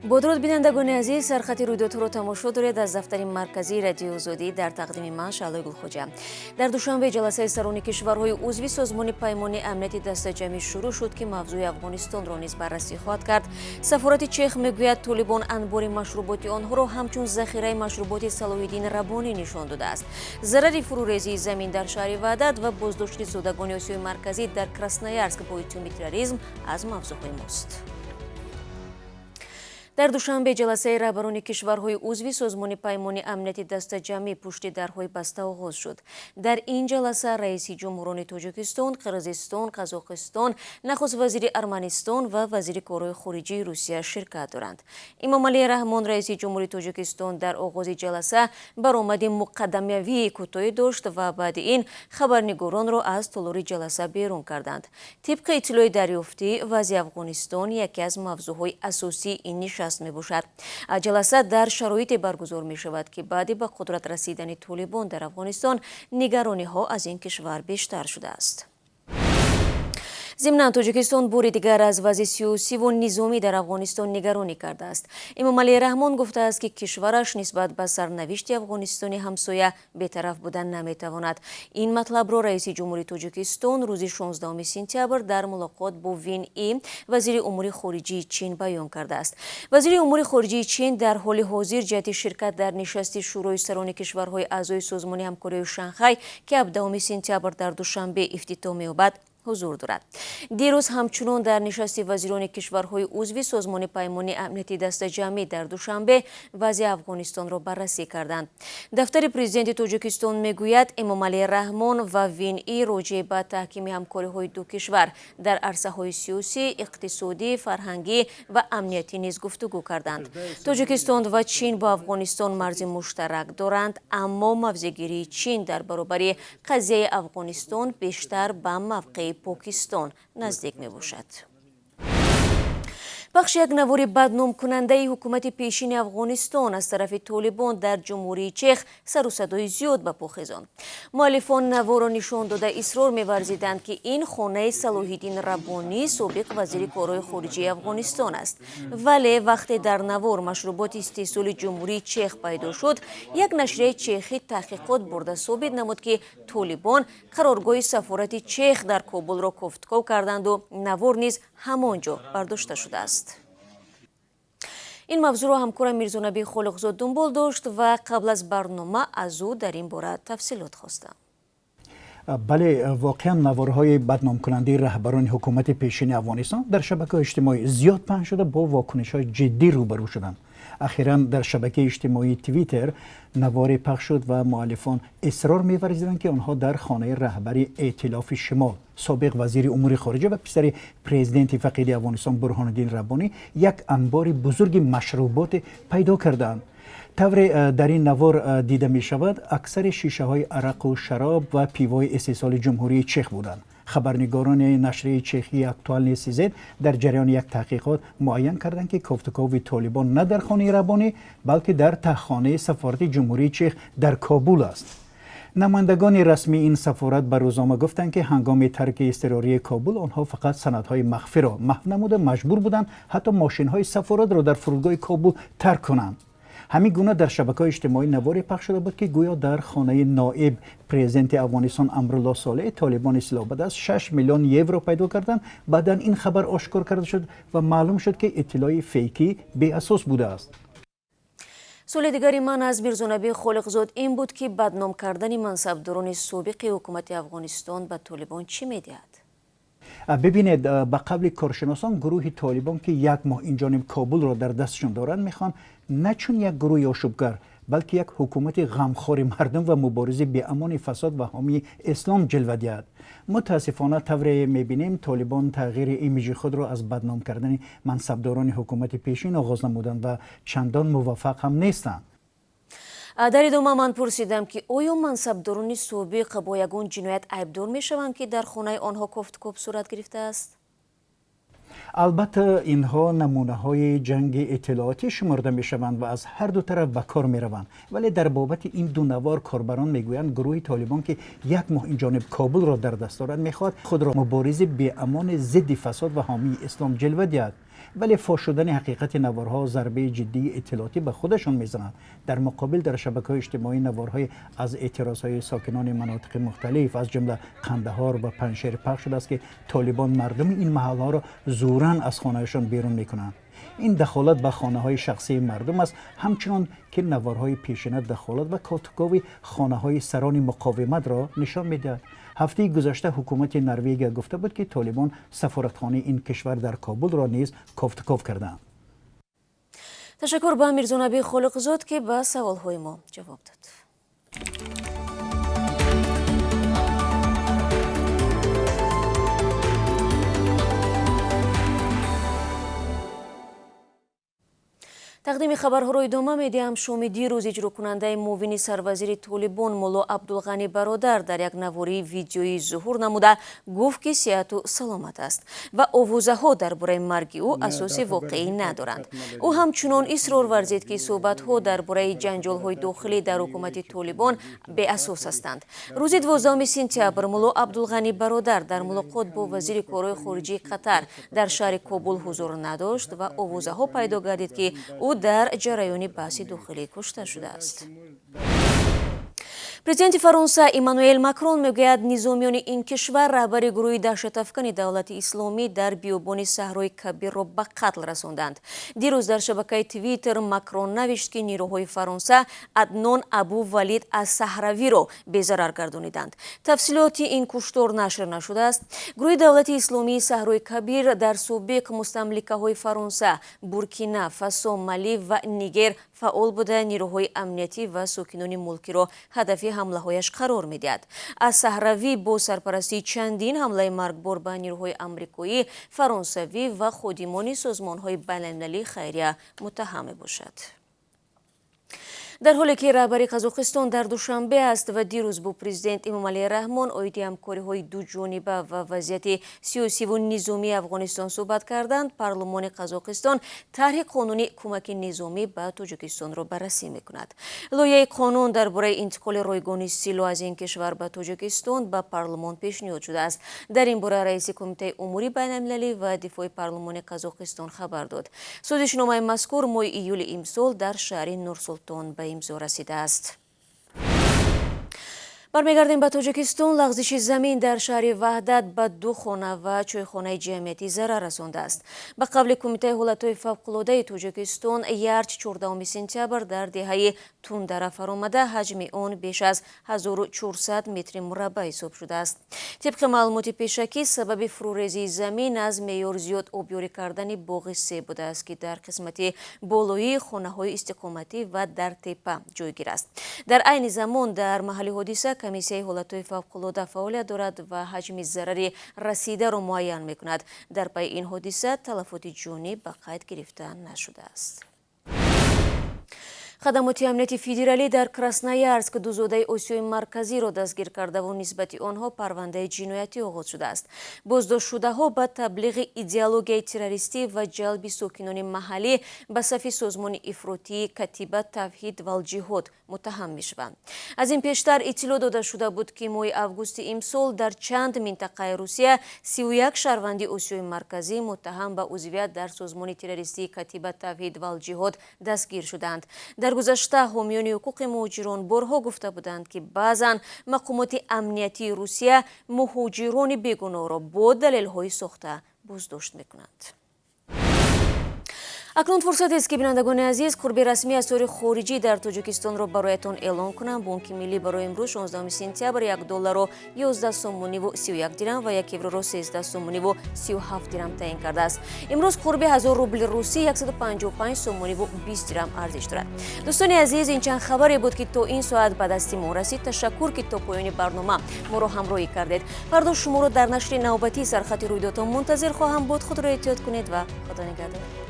Бо дуруд, бинандагони азиз, сархати рӯйдодҳоро тамошо доред аз дафтари марказии Радиои Озодӣ. Дар тақдими ман Шаҳлои Гулхоҷа. Дар Душанбе ҷаласаи сарони кишварҳои узви Созмони Паймони Амнияти Дастаҷамъӣ шурӯъ шуд, ки мавзӯи Афғонистонро низ баррасӣ хоҳад кард. Сафорати Чех мегӯяд, толибон анбори машруботи онҳоро ҳамчун захираи машруботи Салоҳиддин Раббонӣ нишон додааст. Зарари фурӯрезии замин дар шаҳри Ваҳдат ва боздошти зодагони Осиёи Марказӣ дар Красноярск бо иттиҳоми терроризм аз мавзӯъҳои мост. Дар Душанбе ҷаласаи раҳбарони кишварҳои узви Созмони Паймони Амнияти Дастаҷамъӣ пушти дарҳои баста оғоз шуд. Дар ин ҷаласа раиси ҷумҳурони Тоҷикистон, Қирғизистон, Қазоқистон, нахуст вазири Арманистон ва вазири корҳои хориҷии Русия ширкат доранд. Эмомалӣ Раҳмон, раиси ҷумҳури Тоҷикистон, дар оғози ҷаласа баромади муқаддамавии кӯтоҳӣ дошт ва баъди ин хабарнигоронро аз толори ҷаласа берун карданд. Тибқи иттилои дарёфтӣ, вазъи Афғонистон яке аз мавзӯъҳои асосии ин нишаст мебошад. Ҷаласа дар шароите баргузор мешавад, ки баъди ба қудрат расидани толибон дар Афғонистон нигарониҳо аз ин кишвар бештар шудааст. Зимнан, Тоҷикистон бори дигар аз вазъи сиёсиву низомӣ дар Афғонистон нигаронӣ кардааст. Эмомалӣ Раҳмон гуфтааст, ки кишвараш нисбат ба сарнавишти Афғонистони ҳамсоя бетараф будан наметавонад. Ин матлабро раиси ҷумҳури Тоҷикистон рӯзи 16 сентябр дар мулоқот бо Вин И, вазири умури хориҷии Чин, баён кардааст. Вазири умури хориҷии Чин дар ҳоли ҳозир ҷиҳати ширкат дар нишасти Шӯрои сарони кишварҳои аъзои Созмони ҳамкориҳои Шанхай, ки 17 сентябр дар Душанбе ифтитоҳ меёбад, ҳузур дорад. Дирӯз ҳамчунон дар нишасти вазирони кишварҳои узви Созмони Паймони Амнияти Дастаҷамъӣ дар Душанбе вазъи Афғонистонро баррасӣ карданд. Дафтари президенти Тоҷикистон мегӯяд, Эмомалӣ Раҳмон ва Вин И роҷеъ ба таҳкими ҳамкориҳои ду кишвар дар арсаҳои сиёсӣ, иқтисодӣ, фарҳангӣ ва амниятӣ низ гуфтугӯ карданд. Тоҷикистон ва Чин бо Афғонистон марзи муштарак доранд, аммо мавзеъгирии Чин дар баробари қазияи Афғонистон бештар ба мавқеи Покистон наздик мебошад. Пахши як навори бадномкунандаи ҳукумати пешини Афғонистон аз тарафи толибон дар Ҷумҳурии Чех сару садои зиёд ба по хезонд. Муаллифон наворро нишон дода, исрор меварзиданд, ки ин хонаи Салоҳиддин Раббонӣ, собиқ вазири корҳои хориҷии Афғонистон аст. Вале вақте дар навор машруботи истеҳсоли Ҷумҳурии Чех пайдо шуд, як нашрияи чехӣ таҳқиқот бурда, собит намуд, ки толибон қароргоҳи сафорати Чех дар Кобулро кофтков карданду навор низ ҳамон ҷо бардошта шудааст. Ин мавзӯъро ҳамкорам Мирзонабӣ Холиқзод дунбол дошт ва қабл аз барнома аз ӯ дар ин бора тафсилот хостам. Бале, воқеан наворҳои бадномкунандаи раҳбарони ҳукумати пешини Афғонистон дар шабакаҳои иҷтимоӣ зиёд паҳн шуда, бо вокунишҳои ҷиддӣ рӯбарӯ шуданд. Ахиран дар шабакаи иҷтимоии Твиттер наворе пахш шуд ва муаллифон исрор меварзиданд, ки онҳо дар хонаи раҳбари Эътилофи Шимол, собиқ вазири умури хориҷа ва писари президенти фақиди Афғонистон Бурҳониддин Раббонӣ як анбори бузурги машруботе пайдо кардаанд. Тавре дар ин навор дида мешавад, аксари шишаҳои арақу шароб ва пивои истеҳсоли Ҷумҳурии Чех буданд. Хабарнигорони нашрияи чехии Актуальный СЗ дар ҷараёни як таҳқиқот муайян карданд, ки кофтукови толибон на дар хонаи Раббонӣ, балки дар таҳхонаи сафорати Ҷумҳурии Чех дар Кобул аст. Намояндагони расмии ин сафорат ба рӯзнома гуфтанд, ки ҳангоми тарки изтирории Кобул онҳо фақат санадҳои махфиро маҳв намуда, маҷбур буданд ҳатто мошинҳои сафоратро дар фурудгоҳи Кобул тарк кунанд. Ҳамин гуна дар шабакаҳои иҷтимоӣ наворе пахш шуда буд, ки гӯё дар хонаи ноиб президенти Афғонистон Амрулло Солеҳ толибони силоҳбадаст 6 миллион евро пайдо карданд. Баъдан ин хабар ошкор карда шуд ва маълум шуд, ки иттилои фейкӣ беасос будааст. Суоли дигари ман аз Мирзонабӣ Холиқзод ин буд, ки бадном кардани мансабдорони собиқи ҳукумати Афғонистон ба толибон чӣ медиҳад? Бибинед, ба қавли коршиносон, гурӯҳи толибон, ки як моҳ инҷониб Кобулро дар дастшон доранд, мехоҳанд на чун як гурӯҳи ошӯбгар, балки як ҳукумати ғамхори мардум ва муборизи беамони фасод ва ҳомии ислом ҷилва диҳад. Мутаассифона, тавре мебинем, толибон тағйири имиҷи худро аз бадном кардани мансабдорони ҳукумати пешин оғоз намуданд ва чандон муваффақ ҳам нестанд. Дар идома ман пурсидам, ки оё мансабдорони собиқ бо ягон ҷиноят айбдор мешаванд, ки дар хонаи онҳо кофткоб сурат гирифтааст? Албатта, инҳо намунаҳои ҷанги иттилоотӣ шуморда мешаванд ва аз ҳар ду тараф ба кор мераванд. Вале дар бобати ин ду навор корбарон мегӯянд, гурӯҳи толибон, ки як моҳ инҷониб Кобулро дар даст дорад, мехоҳад худро муборизи беамони зидди фасод ва ҳомии ислом ҷилва диҳад. Вале фош шудани ҳақиқати наворҳо зарбаи ҷиддии иттилоотӣ ба худашон мезананд. Дар муқобил дар шабакаҳои иҷтимоӣ наворҳои аз эътирозҳои сокинони манотиқи мухталиф аз ҷумла Қандаҳор ва Панҷшер пахш шудааст, ки толибон мардуми ин маҳалҳоро зӯран аз хонаашон берун мекунанд. Ин дахолат ба хонаҳои шахсии мардум аст, ҳамчунон ки наворҳои пешина дахолат ва кофтукови хонаҳои сарони муқовиматро нишон медиҳад. Ҳафтаи гузашта ҳукумати Норвегия гуфта буд, ки толибон сафоратхонаи ин кишвар дар Кобулро низ кофтуков карданд. Ташаккур ба Мирзонаби Холиқзод, ки ба саволҳои мо ҷавоб дод. Тақдими хабарҳоро идома медиҳам. Шоми дирӯз иҷрокунандаи муовини сарвазири Толибон Мулло Абдулғани Бародар дар як навори видеоӣ зуҳур намуда гуфт, ки сиҳату саломат аст ва овозаҳо дар бораи марги ӯ асоси воқеӣ надоранд. Ӯ ҳамчунон исрор варзид, ки суҳбатҳо дар бораи ҷанҷолҳои дохилӣ дар ҳукумати Толибон беасос ҳастанд. Рӯзи 12 сентябр Мулло Абдулғани Бародар дар мулоқот бо вазири корҳои хориҷии Қатар дар шаҳри Кобул ҳузур надошт ва овозаҳо пайдо гардид, ки ӯ дар ҷараёни баҳси дохилӣ кушта шудааст. Президенти Фаронса Эммануэл Макрон мегӯяд, низомиёни ин кишвар раҳбари гурӯҳи даҳшатафкани давлати исломӣ дар биёбони Саҳрои Кабирро ба қатл расонданд. Дирӯз дар шабакаи Твиттер Макрон навишт, ки нерӯҳои Фаронса Аднон Абу Валид аз Саҳравиро безарар гардониданд. Тафсилоти ин куштор нашр нашудааст. Гурӯҳи давлати исломии Саҳрои Кабир дар собиқ мустамликаҳои Фаронса, Буркина Фасо, Мали ва Нигер фаъол буда, нерӯҳои амниятӣ ва сокинони мулкиро ҳадафи ҳамлаҳояш қарор медиҳад. Аз Саҳравӣ бо сарпарастии чандин ҳамлаи маргбор ба нерӯҳои амрикоӣ, фаронсавӣ ва ходимони созмонҳои байналмилалии хайрия муттаҳам мебошад. Дар ҳоле ки раҳбари Қазоқистон дар Душанбе аст ва дирӯз бо президент Эмомалӣ Раҳмон оиди ҳамкориҳои дуҷониба ва вазъияти сиёсиву низомии Афғонистон суҳбат карданд, парлумони Қазоқистон тарҳи қонуни кӯмаки низомӣ ба Тоҷикистонро баррасӣ мекунад. Лоиҳаи қонун дар бораи интиқоли ройгони силоҳ аз ин кишвар ба Тоҷикистон ба парлумон пешниҳод шудааст. Дар ин бора раиси Кумитаи умури байналмилалӣ ва дифои парлумони Қазоқистон хабар дод. Созишномаи мазкур моҳи июли имсол дар шаҳри Нурсултон ба имзо расидааст. Бармегардем ба Тоҷикистон. Лағзиши замин дар шаҳри Ваҳдат ба ду хона ва чойхонаи ҷамъиятӣ зарар расондааст. Ба қавли Кумитаи ҳолатҳои фавқулодаи Тоҷикистон, ярч 14 сентябр дар деҳаи Тундара фаромада, ҳаҷми он беш аз 1400 метри мураббаъ ҳисоб шудааст. Тибқи маълумоти пешакӣ, сабаби фурӯрезии замин аз меъёр зиёд обёрӣ кардани боғи себ будааст, ки дар қисмати болоии хонаҳои истиқоматӣ ва дар теппа ҷойгир аст. Дар айни замон дар маҳалли ҳодиса комиссияи ҳолатҳои фавқулода фаъолият дорад ва ҳаҷми зарари расидаро муайян мекунад. Дар пайи ин ҳодиса талафоти ҷонӣ ба қайд гирифта нашудааст. Хадамоти амнияти федералӣ дар Красноярск ду зодаи Осиёи Марказиро дастгир кардаву нисбати онҳо парвандаи ҷиноятӣ оғоз шудааст. Боздоштшудаҳо ба таблиғи идеологияи террористӣ ва ҷалби сокинони маҳаллӣ ба сафи созмони ифротии Катиба Тавҳид валҷиҳод муттаҳам мешаванд. Аз ин пештар иттилоъ дода шуда буд, ки моҳи августи имсол дар чанд минтақаи Русия 31 шаҳрванди Осиёи Марказӣ муттаҳам ба узвият дар созмони террористии Катиба Тавҳид валҷиҳод дастгир шуданд. Дар гузашта ҳомиёни ҳуқуқи муҳоҷирон борҳо гуфта буданд, ки баъзан мақомоти амниятии Русия муҳоҷирони бегуноҳро бо далелҳои сохта боздошт мекунанд. Акнун фурсатест, ки, бинандагони азиз, қурби расмии асъори хориҷӣ дар Тоҷикистонро бароятон эълон кунам. Бонки миллӣ барои имрӯз, 16 сентябр, 1 долларро 11 сомониву 31 дирам ва 1 евроро 13 сомониву 37 дирам таъин кардааст. Имрӯз қурби 1000 рубли русӣ 155 сомониву 20 дирам арзиш дорад. Дӯстони азиз, ин чанд хабаре буд, ки то ин соат ба дасти мо расид. Ташаккур, ки то поёни барнома моро ҳамроҳӣ кардед. Фардо шуморо дар нашри навбатии Сархати рӯйдодҳо мунтазир хоҳам буд. Худро эҳтиёт кунед ва Худо нигаҳдор.